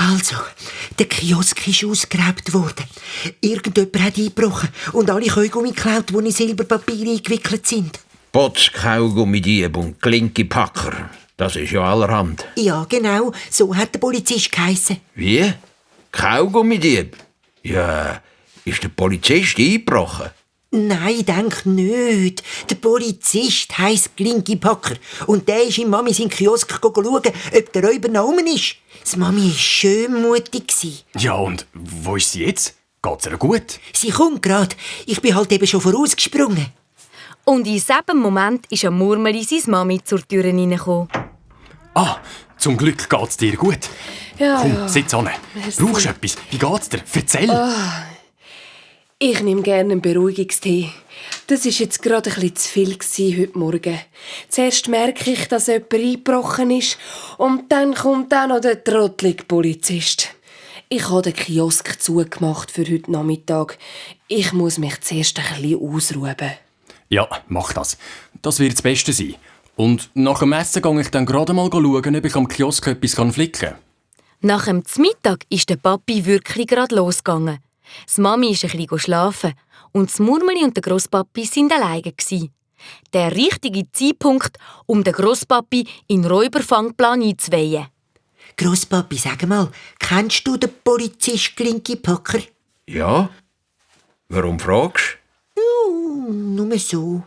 Also, der Kiosk ist ausgeraubt worden. Irgendjemand hat eingebrochen und alle Kaugummi geklaut, die in Silberpapier eingewickelt sind. Potz, Kaugummidieb und Klinkipacker. Das ist ja allerhand. Ja, genau, so hat der Polizist geheissen. Wie? Kaugummidieb? Ja, ist der Polizist eingebrochen? Nein, denk nicht. Der Polizist heisst Klinkipacker. Und der ist in Mami seinen Kiosk schauen, ob der Räuber noch rum ist. Die Mami war schön mutig. Ja, und wo ist sie jetzt? Geht's ihr gut? Sie kommt grad. Ich bin halt eben schon vorausgesprungen. Und in diesem Moment ist am Murmeli seine Mami zur Tür hineingekommen. Ah, zum Glück geht's dir gut. Ja, Komm, sitz an. Brauchst du etwas? Wie geht's dir? Erzähl. Ich nehme gerne einen Beruhigungstee. Das war jetzt gerade ein bisschen zu viel heute Morgen. Zuerst merke ich, dass jemand eingebrochen ist und dann kommt auch noch der trottelige Polizist. Ich habe den Kiosk zugemacht für heute Nachmittag. Ich muss mich zuerst ein bisschen ausruhen. Ja, mach das. Das wird das Beste sein. Und nach dem Essen gehe ich dann gerade mal schauen, ob ich am Kiosk etwas flicken kann. Nach dem Mittag ist der Papi wirklich gerade losgegangen. Die Mami ist ein bisschen schlafen und das Murmeli und der Grosspapi sind alleine. Der richtige Zeitpunkt, um den Grosspapi in den Räuberfangplan einzuweihen. Grosspapi, sag mal, kennst du den Polizist Klinkipacker? Ja? Warum fragst Oh, nur so.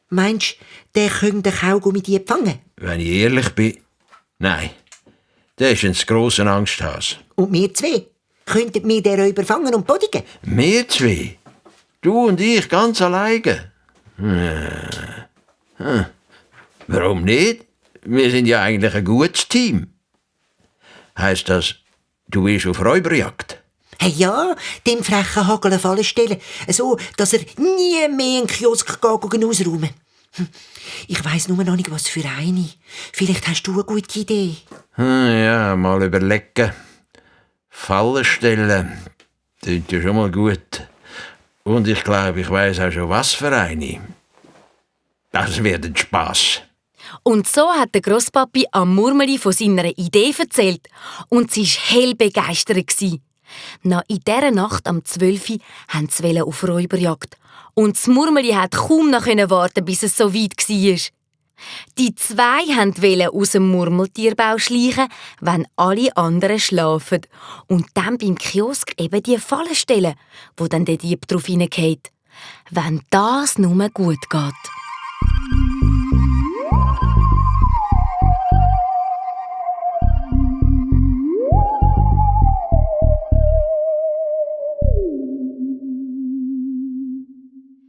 Meinst du, der könnte den Kaugummidieb fangen? du? Wenn ich ehrlich bin, nein. Der ist ein grosser Angsthase. Und wir zwei? Könnten wir den Räuber fangen und bodigen? Wir zwei? Du und ich ganz alleine? Warum nicht? Wir sind ja eigentlich ein gutes Team. Heisst das, du bist auf Räuberjagd? Hey ja, dem frechen Hagel eine Falle stellen, so, dass er nie mehr einen Kiosk ausräumen. Ich weiss nur noch nicht, was für eine. Vielleicht hast du eine gute Idee. Ja, mal überlegen. Fallen stellen. Das ist ja schon mal gut. Und ich glaube, ich weiss auch schon, was für eine. Das wird ein Spass. Und so hat der Grosspapi am Murmeli von seiner Idee erzählt. Und sie war hell begeistert. Noch in dieser Nacht am 12. Uhr wollten sie auf Räuberjagd. Und das Murmeli hat kaum noch warten, bis es so weit war. Die zwei wollten aus dem Murmeltierbau schleichen, wenn alle anderen schlafen. Und dann beim Kiosk eben die Falle stellen, wo dann der Dieb drauf hineingeht. Wenn das nur gut geht.